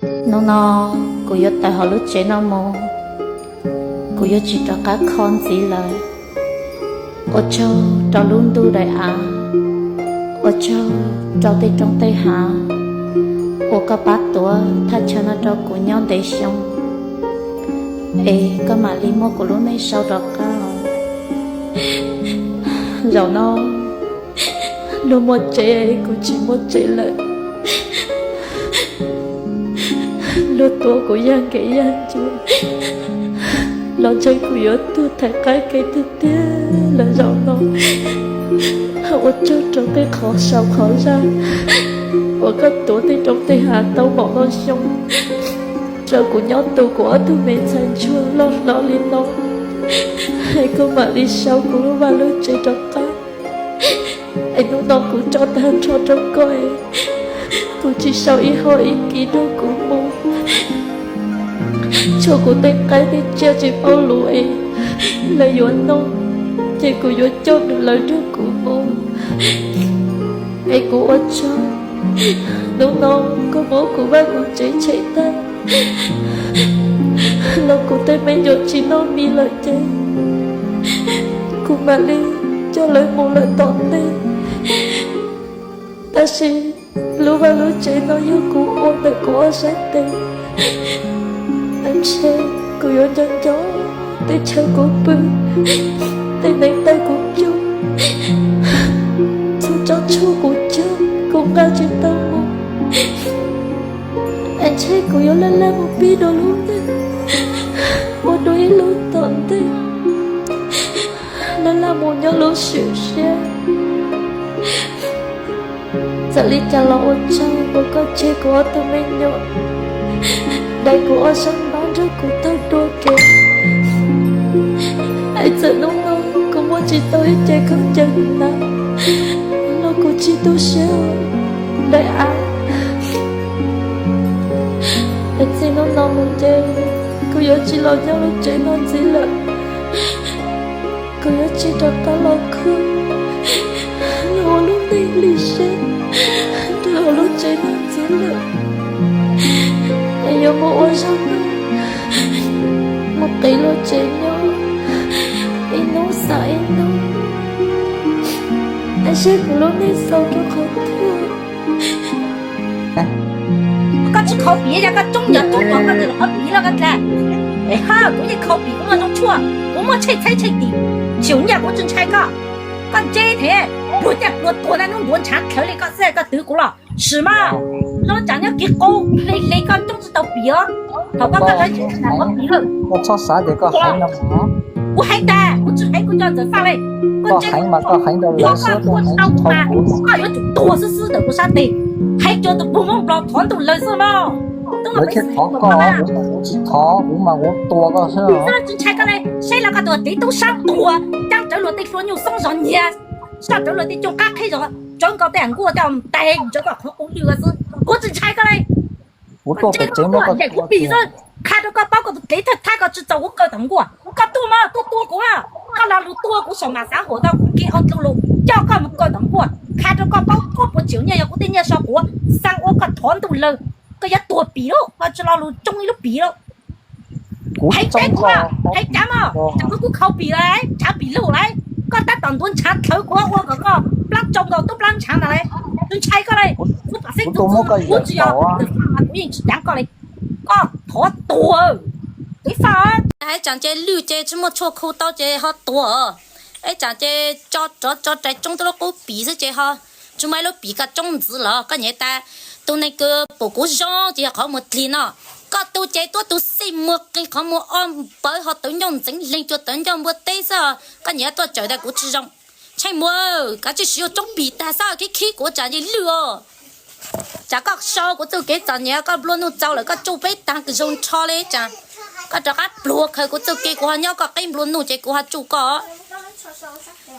Hnub no kuv yuav tawm hauv lub tsev no mus, kuv yuav tsis rov qab kho ntxiv lawm. Ua tsaug rau lub ntuj daim av, ua tsaug rau tej roob tej hav uas koj pab tuav thaj chaw no rau kuv nyob ntev xyoo, es koj mam li muab kuv lub neej sau rov qab. Zaum no luag muaj tsev, kuv tsis muaj tsev lawm. Luag tuav kuv yag nkev yag ncua los ntshe kuv yuav tuag thaiv qab kev tiag tiag lawm zaum no. Ua tsaug rau tej qhov sau qhov zaj uas koj tuav tej roob tej hav tau npaum no xyoo rau kuv nyob tu kuv ob tug me ntxhais ntsuag loj hlob li no, es koj mam li sau kuv lub vaj lub tsev rov qab. Es hnub no kuv tso tag nrho rau koj, kuv tsis sau ib hom ib kiv nrog kuv mus. Tshuav kuv tej qaib tej tsiaj tsis paub luv es lawv yuav noj, ces kuv yuav coj nws lawv nrog kuv mus. Es kuv ua tsaug, hnub no koj muab kuv vaj kuv tsev tshem tag los kuv tej me nyuam tsis noj mis lawm ces kuv mam li coj lawv mus lawm tom ntej. Tab sis lub vaj lub tsev no yog kuv ua ntawm kuv ob sab tes. Ntshe kuv yuav nco nco tej chaw kuv pw, tej neev taw kuv cug, txhua tsob tshuaj kuv cog kuv nqa tsis tau mus. Ntshe kuv yuav laj laj mus pib dua lub neej ua dua ib lub tom ntej, laj laj mus nyob lub swm siab. Txawm li cas los ua tsaug uas koj tseg kuv ob tug me nyuam, dai kuv ob sab npab nrog kuv taug dua kev. Es txawm hnub no kuv muaj tsis tau ib ce khaub ncaws hnav los kuv tsis tu siab daim av. Es txij hnub no mus ces kuv yuav tsis los nyob lub tsev no ntxiv lawm. Kuv yuav tsis rov qab los khuj los ua lub neej lim siab rau hauv lub tsev no ntxiv lawm. Es yuav mus ua zog mus qiv luag tsev nyob ib hnub xav ib hnub, es saib kuv lub neej xaus rau qhov twg. Koj tsis khaus pim, yog koj coob yog coob tuag koj tsis los khaus pim los koj dlav. Ha, kuv yeej khaus pim, kuv muaj zoo tshuaj, kuv muaj tshej txheeb tshej tim, tsis nyiaj kuv tsis ntshai koj. Koj ntse thiab, pluag caj pluag tuag na, hnub ntuav ntshav dlhawv li koj xwb koj twv kuv los sim mas. Lub tsav nyob kiv qub hle hle koj coob tsis tau pim os. Thaum koj koj lawv tsis tau pim lawm. Koj txhob xav tias koj heev no. Kuv heev tas, kuv tsis heev kuv nco Ntxawm Faj li. Koj ntse kuv mas koj heev rau lawv xwb, koj heev tsis tau kuv. Koj yuav tsum tuag xwb xwb ntawm kuv sab tes. Heev cuag tus pug Hmoob Nplog thov ntuj lawg xwb mas. Lawv thiaj thov koj, kuv mas kuv tsis thov, kuv mas kuv tua koj xwb. Tsis ntshai koj li, saib los koj tus kev tub sab tuag, cab rawv luag tej hlua nyuj xoob zog nyiag, sab rawv luag tej cooj qab qhib zog, tsawv nkaus tej nkuaj tej tais, tsawv koj qhov qub lwj xwb, kuv tsis ntshai koj li. Kuv tuaj pem tsev muab koj tua xwb, qha rau koj paub koj tus kev thawj thab koj tsis txaus kuv kaw tom nkuaj, koj tuaj mas tuaj tua kuv, koj lo lus tua kuv saum mas xav huam tau kuv kev ua dlu lus coj koj mus kaw tom nkuaj, qha rau koj paub tuaj puas tseem nyiaj yog kuv tej nyiaj so quav xaa ua koj thov ntuj lawg, koj yuav tuag pim lauj, koj tsis lo lus tsoo ib lub pim lauj. Heev teb kuv, heev cav mog, kuv kuj khaus pim lawm, ntshav pim lug lawm, koj tab tom ntuav ntshav dlhawv kuv ua kom koj plaab tsoo nkaus tub plaab ntshav ntag lauj. Tsis ntshai koj li, kuv pom xeeb tug txwj kuv tsis yog, kuv yeej tsis caav koj li. Koj thov tuag, kev faj. Ib tsam ces lwj ces tsis muaj tshuaj khu tau ces ho tuag, ib tsam ces tso rov tso rais tsoob tub lub qub pim xwb ces ho tsis muaj ib lub pim koj tsoob ntxiv los koj nyiam tas. Tus neeg kws pum kuv zoo ces yog qhov muag dlig no. Koj tu ces tuab tu xij muag qig qhov muag ob npawv ho tawv ncauj ntxeev leeg cuag tawv ncauj npua teb xwb, koj nyiam tuaj tsaws tas kuv tsis zoo. Tsheej Muas, kav tsij siv tsoob pim tag xwb, khib khib kuv tsam nce lwj os. Tsam koj sau kuv txuj kev txom nyem, koj nplua nuj txaus lawm koj tsuj peb tag kws zoo nrho li tsam. Koj rov qab pluag khaws kuv txuj kev kuv ho nyob koj qeb nplua nuj ces kuv ho tsuj koj.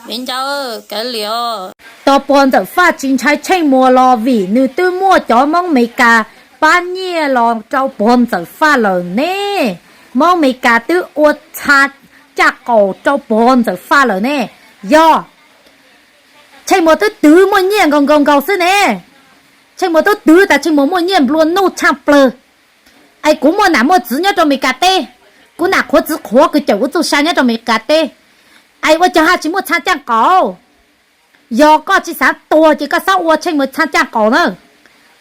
Viv Ncaus, kav liam. Tau Pog Ntxawm Faj tsis ntshai Tsheej Muas los vim nws twb muaj cov Moob Meskas pab nyiaj los rau Pog Ntxawm Faj lawm ne. Moob Meskas twb ua txha caj qaum rau Pog Ntxawm Faj lawm ne. Yog Tsheej Muas twb twv muaj nyiaj nkaus nkaus nkaus xwb ne. Tsheej Muas twb twv tas Tsheej Muas muaj nyiaj nplua nuj tshaj plawg. Es kuv muaj nam muaj txiv nyob rau Amelikas teb, kuv nam qhuav txiv qhuav kws cawm kuv txuj sa nyob rau Amelikas teb. Es ua cas ho tsis muaj txha caaj qaum? Yog koj tsis xav tuag ces koj xob ua Tsheej Muas txha caaj qaum na.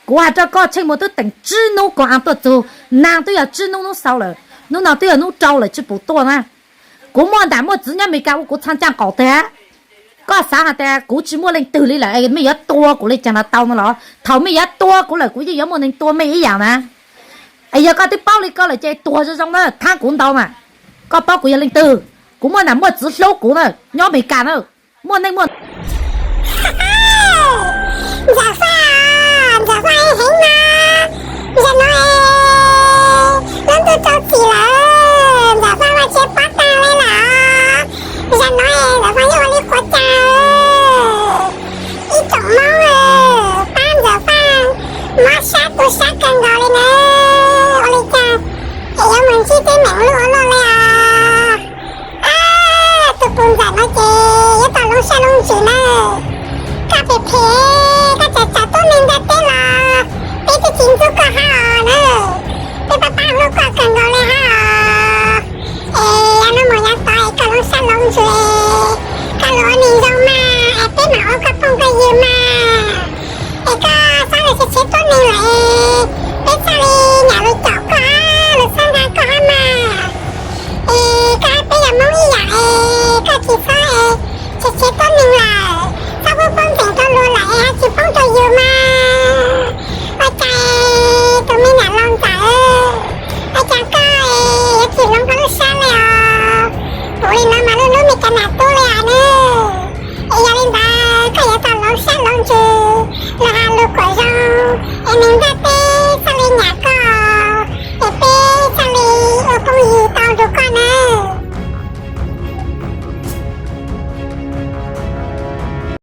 Kuv has rau koj, Tsheej Muas twb teem tsib nub koom a tuaj txug, naag twb yog tsib nub nub xaus lawm, nub no twb yog nub rau lawm tsis pum tuaj na. Kuv muaj nam muaj txiv nyob Amelikas ua kuv txha caaj qaum tag. Koj xav has tas kuv tsis muaj leej twg li lawm es mej yuav tua kuv le caag los tau no los? Thaum mej yuav tua kuv lawm kuv yeej yuav muaj neeg tua mej ib yaam na. Es yog koj twb paub li ko lawm ces tuag zoo zoo na, thaab kuv ntau mas. Koj paub kuv yog leej twg? Kuv muaj nam muaj txiv hlub kuv na, nyob Amelikas na, muaj neej muaj Ntxawm Faj, Ntxawm Faj heev heev na, zaum no es lub ntuj rau txim lawm, Ntxawm Faj ua tsis paub taag le lawm, zaum no es Ntxawm Faj yeej ua li qhuav cas, ib tsoom Moob pab Ntxawm Faj mob sab tu sab kawg nkaus li na, ua li cas es yuav mus ntsib teeb meem luj ua luaj le os. Tus puj ntxawm no ces yuav tau loob sab loob ntsws na. Koj phem phem, koj tseem tsav tub neeg ntiaj teb los peb twb tsis ntxub koj hab os na. Peb pab pab hlub koj kawg nkaus li hab os. Es yav no mus yav tod es koj loob sab loob ntsws, koj lug ua neeg zoo mas es peb mam ua koj phooj koj ywg mas. Es koj xob lug tshev tub neeg lawm es peb txhaj li nyam lug caum koj hab lug txhawb nqa koj hab mas. Es koj hab peb yog Moob ib yam es koj tsis xob es tshev tub neeg lawm, txhob pub poob ntseeg rau luag lawm es hab tsis poob rau yug mas. Ua cas tus me nyuam laus ntxawm, ua cas koj yuav tsis hloov koj lub sab le os? Kuv li no mas lub lub me cas nam tub li os na. Es yog li ntawd koj yuav tau loob sab loob ntsws, lug has lug kuam zoo, es neeg ntiaj teb